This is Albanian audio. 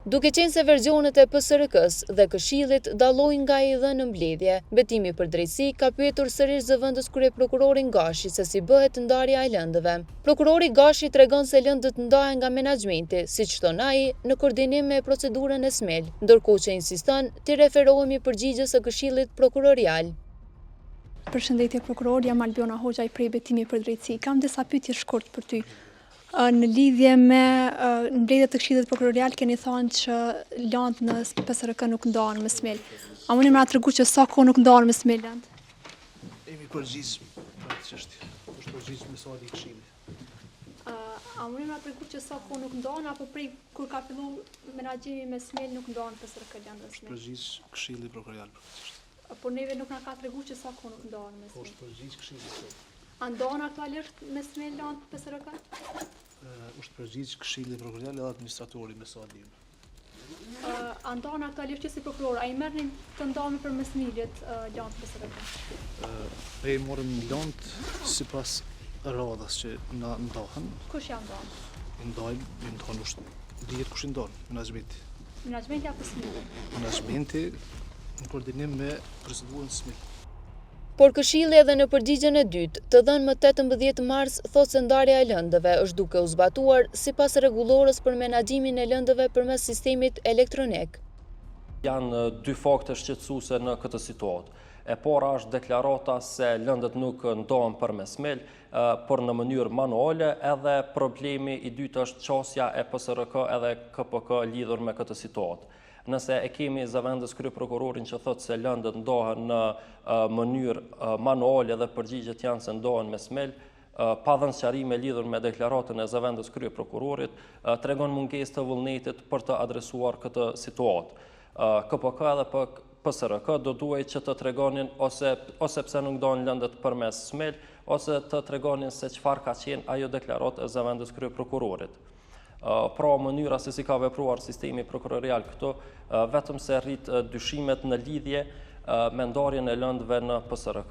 Duke qenë se verzionet e PSRK-së dhe Këshillit dallojnë nga ai i dhënë në mbledhje, Betimi për Drejtësi ka pyetur sërish zëvendës kryeprokurorin Gashi se si bëhet ndarja e lëndëve. Prokurori Gashi tregon se lëndët ndahen nga menaxhmenti, siç thonë ai, në koordinim me procedurën e SMIL, ndërkohë që insiston t'i referohemi përgjigjes së Këshillit Prokurorial. Përshëndetje prokuror, jam Albiona Hoxhaj prej Betimi për Drejtësi. Kam disa pyetje shkurt për ty. Në lidhje me në mbledhje të Këshillit Prokurorial keni thënë që lëndët në PSRK nuk ndahen me SMIL. A mundi me na tregu që sa kohë nuk ndahen me SMIL lëndët? Jemi përgjigj për atë çështje. Është përgjigj mesazhi i Këshillit. A mundi me na tregu që sa kohë nuk ndahen apo prej kur ka fillu menaxhimi me SMIL nuk ndahen PSRK lëndët me Është SMIL? përgjigj Këshilli Prokurorial për këtë çështje. Po neve nuk na ka tregu që sa kohë nuk ndahen me Po SMIL. është përgjigj Këshilli sot. A ndahen aktualisht me SMIL lëndët PSRK? Është përgjigj Këshilli Prokurorial edhe administratori me sa di unë. A ndahen aktualisht ju si prokuror, a i merrni të ndame përmes SMIL-it lëndët PSRK? Ne i marrim lëndët sipas radhës që na ndahen. Kush ja ndan? I ndajmë, i ndan është dihet kush i ndan, menaxhmenti. Menaxhmenti apo SMIL-i? Menaxhmenti në koordinim me procedurën SMIL. Por Këshilli edhe në përgjigjen e dytë, të dhënë më 18 mars, thotë se ndarja e lëndëve është duke u zbatuar sipas rregullores për menaxhimin e lëndëve përmes sistemit elektronik. Janë dy fakte shqetësuese në këtë situatë. E para është deklarata se lëndët nuk ndahen përmes SMIL, por në mënyrë manuale, edhe problemi i dytë është qasja e PSRK edhe KPK lidhur me këtë situatë. Nëse e kemi zëvendës kryeprokurorin që thotë se lëndët ndahen në mënyrë manuale dhe përgjigjet janë se ndahen me SMIL, pa dhënë sqarime lidhur me deklaratën e zëvendës kryeprokurorit, tregon mungesë të vullnetit për të adresuar këtë situatë. KPK edhe PSRK do duhej që të tregonin ose ose pse nuk ndahen lëndët përmes SMIL, ose të tregonin se çfarë ka qenë ajo deklaratë e zëvendës kryeprokurorit. Pra mënyra se si ka vepruar sistemi prokurorial këtu, vetëm se rrit dyshimet në lidhje me ndarjen e lëndëve në PSRK.